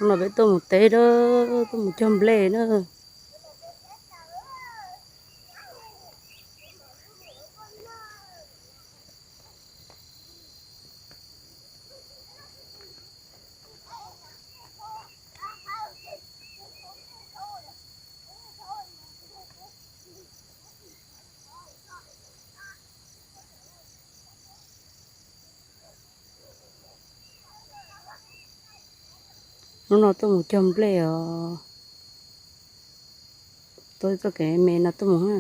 No peb tuaj mus teb na, tuaj mus cog nplej na. Hnub no tuaj mus cog nplej os. Tuaj txoj kev me no tuaj mus na.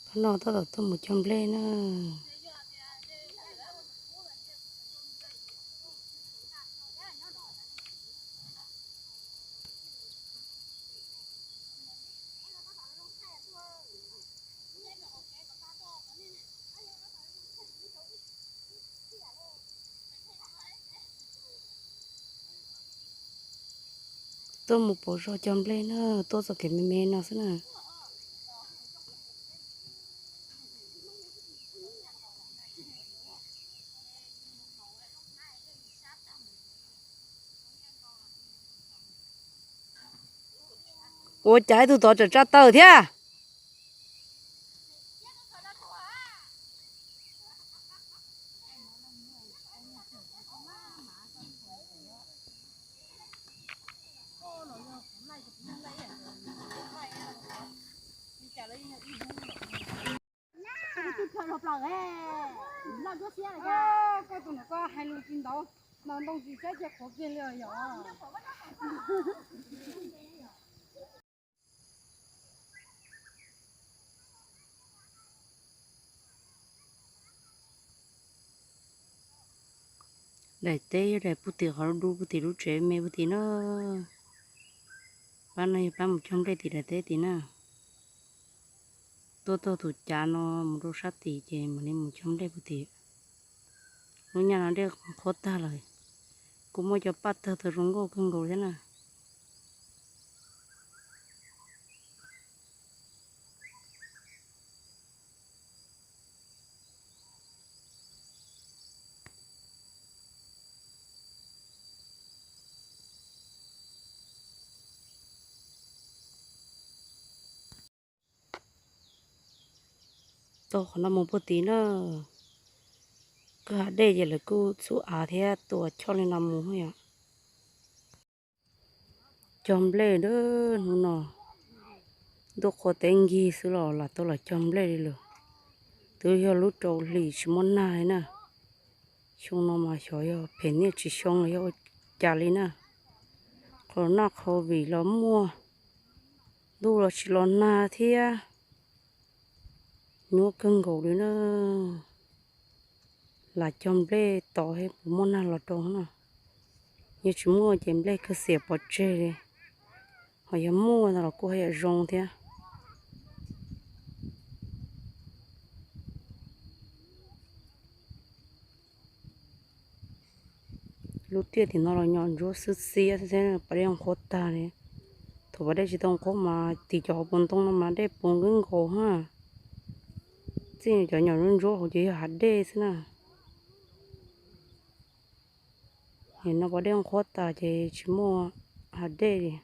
Pab no tab tom tuaj mus cog nplej na. Tuaj mus pauv zog cog nplej na, tuaj txoj kev me me no xwb na. Ua cas ib tug tod tseem tsa taw thiab? Koj tus nus koj hais lus tsis ntau, no ntoo tsis tsab cia qhuav kiag li yom. Daim teb yog daim puag tim qhov du puag tim lub tsev me puag tim na. Pab no yog pab mus cog nplej tim daim teb tim na. Tuaj txog tus cav no mus rau sab tid ces mam li mus cog nplej puag tim. Lub nyaj no dej qhuav tag lawm, kuj muaj cov paj tawg tau zoo nkauj kawg nkaus thiab na. Tau qhov no mus puag tid na, kawg hav dej ces lawv kuj txhub av thiab tua choj li no mus yom. Cog nplej na, hnub no ntuj qhua teb nkig xwb los lam tau los cog nplej li lawm. Twb yog lub rau hlis tsis muaj nag li na. Xyoo no mas xyov yog phem niaj tsis xyoo los yog ua cas li na. Qhov nag qhov vim los muaj, ntuj los tsis los nag thiab. Nyuaj kawg nkaus li na. Lam cog nplej tod thiab puas muaj nag los rau na. Yog tsis muaj ces nplej kawg xiam pov tseg li, ho yog muaj ntag los kuj haj yam zoo thiab. Lub tiaj tim no los nyo ntsuab xwb xiab xwb, pas dej qhuav tag li. Thaum pas dej tsis tau qhuav mas tim cov hauv paus ntoo no mas dej puv nkaus nkaus ha. Txij cov nyom ntsuab hauv ces yog hav dej xwb na. Nim no pas dej qhuav tas ces tsis muaj hav dej li.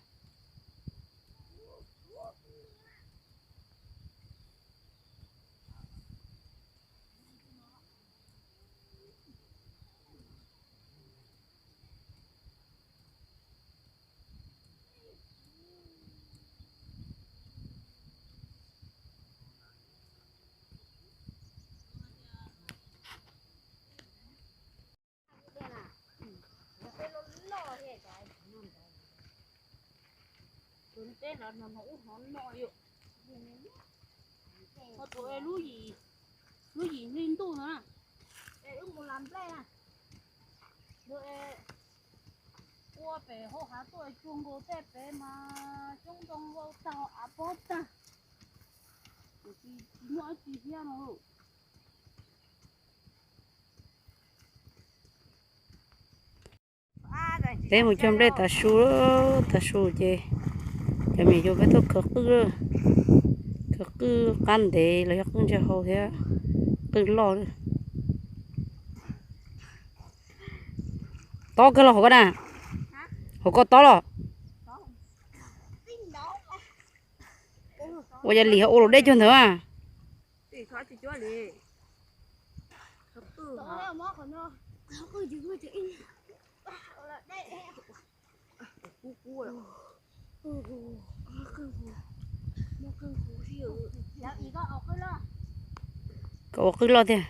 Tus teb no hnov ub hnov no yom. Ho tus lub yim, lub yim hli ntuj no na. Es wb mus las nplej na. Ua pem hauv hav tuaj tsuag nkaus tej pem mas coob ntoo vau tag av pob tag. Kuv tsis muaj dab tsi thiab no. Peb mus cog nplej tav su, tav su ces cov me nyuam peb tuaj khaws qwj, khaws qwj qab ntev los yog qwj ntsa hau thiab, qwj loj. Tob kawg los hauv ko na, hauv ko tob los. Ua yog lim ho ua luam dej cog ntawd a. Koj ua qwj loj tiag.